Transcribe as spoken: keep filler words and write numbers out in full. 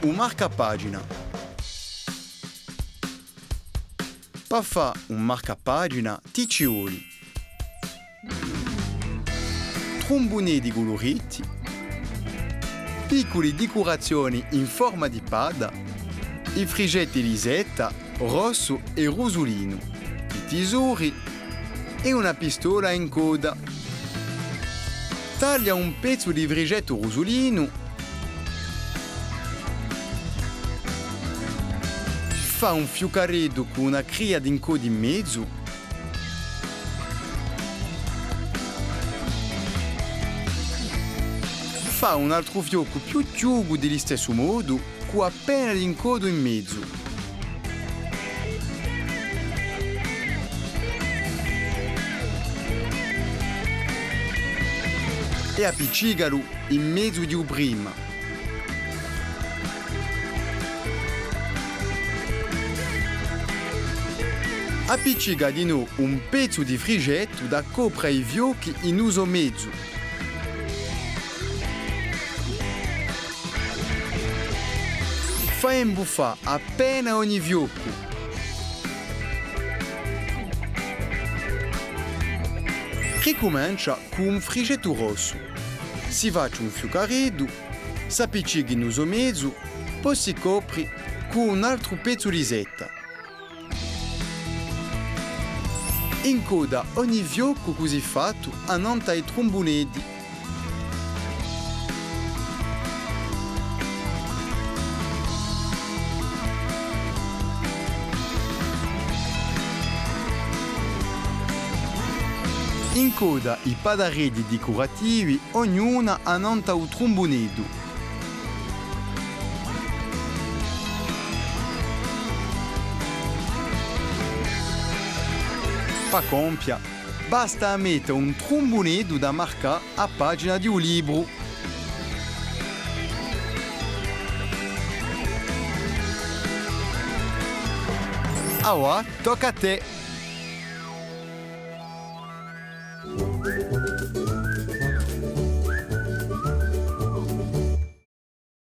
U marcapagina. Pà fà un marcapagina ti ci voli trumbuneddi culuriti, picculi dicurazioni in forma di padda, i frigetti Lisetta, rossu è rusulinu, i tisori è una pistola à incodda. Taglia un pezzu di frigettu rusulinu. Fà un fiucareddu cù una cria d'incodda in mezu. Fà un altru fioccu più chjucu di listessu modu, cù appena d'incoddu in mezu. È appiccicalu in mezu di u prima. Appiccica dinò un pezzu di frigettu da copra i fiocchi in u so mezu. Fà imbuffà appena ogni fioccu. Ricumencia cù un frigettu rossu. Si faci un fiucareddu, s'appiccichi in u so mezu, po si copri cù un altru pezzu di setta. Incodda ogni fioccu cusì fattu annant'à i trumbuneddi. Incodda i paddareddi dicurativi, ognuna annant'à u trumbuneddu. Pà compia, basta à metta un trumbuneddu da marcà a pagina di u libru. Avà, tocca à tè!